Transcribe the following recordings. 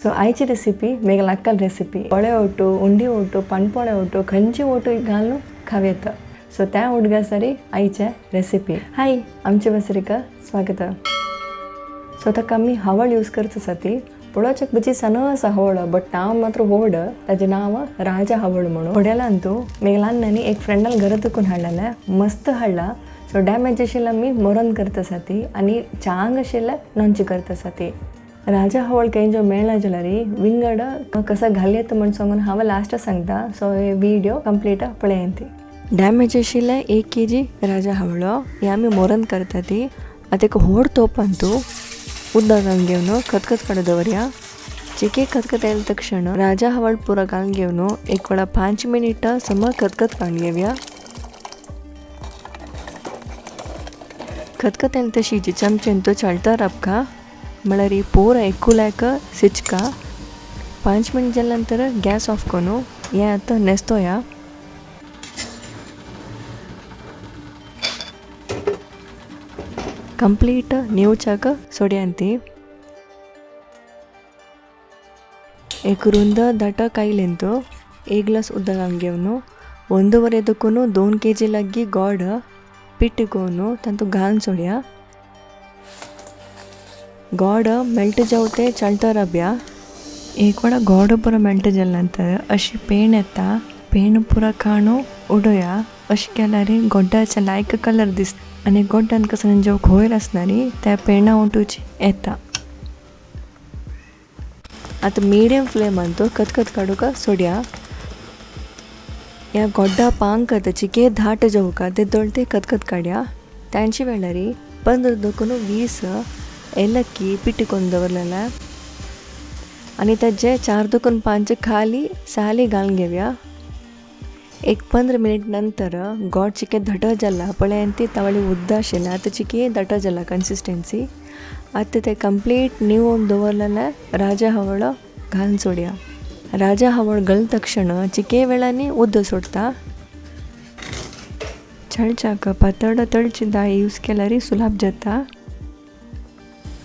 So आयची recipe मेघ लक्कल recipe पोळे ओटू उंडी ओटू पणपोळे ओटू खंयची ओटू घालून खावेत। सो त्या उडगासारी आयचे रेसिपी। हाय आमचे बसरीक स्वागत। सो ताका आमी हवळ यूज करता आसा ती पळोवच्याक बची सण आसा हवळ बट नांव मात्र होड ताजें नांव राजा हवळ म्हणून होड्याला अंतू मेघ एक फ्रेंडान घर दुखून हाडलेलें मस्त हाडला। सो डॅमेज आशिल्लें आमी मरण करता आसा ती आनी चांग आशिल्लें नोंची करता आसा ती। राजा हवळ खंय जो मेळना जाल्यार विंगड कसा घालयत म्हण सांगून हांव लास्ट सांगता। सो हे व्हिडिओ कंप्लीट पळयात ती। डॅमेज आशिल्लें 1 केजी राजा हवळो हे आमी मोरन करता ती। आतां एक व्हड तोप अंतू उदक घालून घेवन खतखत काडून दवरया। चिके खतखत आयले तक्षण राजा हवळ पुरो घालून घेवन एक वेळा 5 मिनिटां सम खतखत काडून घेवया। खतखत आयले तशी चमचेन तो चालता राबका म्हळ्यार पोर एकूलाक सिचका। 5 मिनिट जाल्या नंतर गॅस ऑफ करून हें आतां नेस्तोया। कंप्लीट नेवच्याक सोड्यांती। एक रुंद दाट कायलेंत 1 ग्लास उदक घालून घेवन 1.5 दखून 2 केजी लागी गोड पिठ करून तातूंत घालून सोडया। गोड मेल्ट जावते चालता राबया। एक वेळा गोड पुरो मेल्ट जाल्या नंतर अशी पेण येता पेण पुरो काणू उडोया। अशें केल्यार गोड्डाचे लायक कलर दिसता आनी गोड्डान कसो जो खोयर आसना न्ही त्या पेणा ओटूची येता। आतां मिडियम फ्लेमान तो खतखत काडूंक सोडया। ह्या गोड्डा पांक चिके धाट जावका ते दळते खतखत काडया। तांचे वेळार 15 दखून 20 एलक्की पिठी करून दवरलेले आनी ताजे 4 दखून 5 खाली साली घालून घेवया। एक 15 मिनिट नंतर गोड चिके धट जाला पळय ती तावळी उद्दा आशिल्लें आतां चिके धट जाला कन्सिस्टन्सी। आतां ते कंप्लीट निवोवन दवरलेलें राजा हवळ घालून सोडया। राजा हवळ घाल तक्षण चिके वेळांनी उद्द सोडता। छळच्याक पातळ तळची दाळ यूज केल्यार सुलाभ जाता।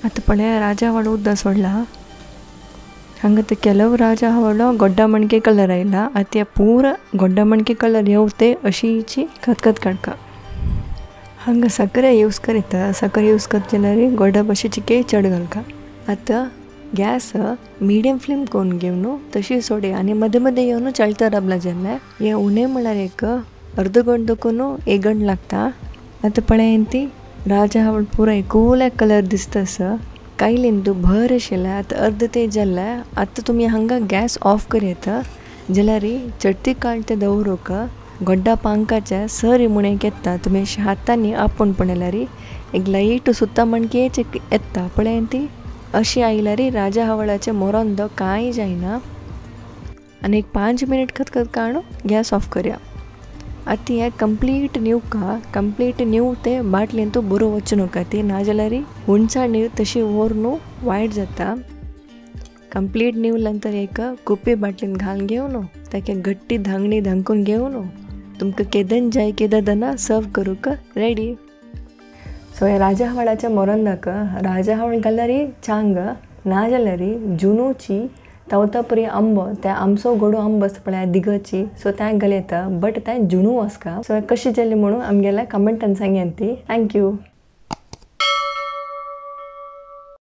आतां पळय राजा हवळ उद्दा सोडला। हांगा ते ಕೆಲವು राजा हवळो गोड्डा मणके कलर आयला। आतां पूरा गोड्डा मणके कलर येवते अशीची खतखत काडका। हांगा साकर यूज करीता साकर यूज करचे जाल्यार गोड्डा बशी चिके चड घालका। आतां गॅस मिडियम फ्लेम करून घेवन तशी सोडया आनी मदें मदें येवन चलता राबला जाल्यार हें उणें म्हळ्यार एक अर्द घंट दखून 1 घंट लागता। आतां पळय ती राजा हवळ पुरो एकूल कलर दिसता आसा। कायलेन तूं भर आशिल्लें आतां अर्द ते जाल्लें। आतां तुमी हांगा गॅस ऑफ करयता जाल्यार चडटी काळ ते दवरूंक गोड्डा पांकाचे सरी मुणेक येता। तुमी अशें हातांनी आपोवन पळयल्यार एक लायट सुद्दां मणकेच येता। पळय ती अशी आयल्यार राजा हवळाचें मोरोन दो कांय जायना। आनी एक 5 मिनिट खतखत काडून गॅस ऑफ करया। आतां हें कंप्लीट न्हिवका कंप्लीट न्हिव ते बाटलेन तूं बरो वचूं नाका ती नाजाल्यार हुनसाण तशी व्हरून वायट जाता। कंप्लीट न्हिवल्या नंतर एक कुपी बाटलेन घालून घेवन ताका घट्टी धांगणी धांकून घेवन तुमकां केदन जाय केदना सर्व करूंक रेडी। सो हे राजा हवळाच्या मोरंदाक राजा हवळ घाल्यार चांग नाजाल्यार जुनूची तवतापुरी आंबो त्या आमचो गोडो आंबो आसता पळय दिगची सो त्या घालयता बट त्या जुनू आसका। सो कशी जाली म्हणून आमगेल्या कमेंटान सांगयात ती। Thank you.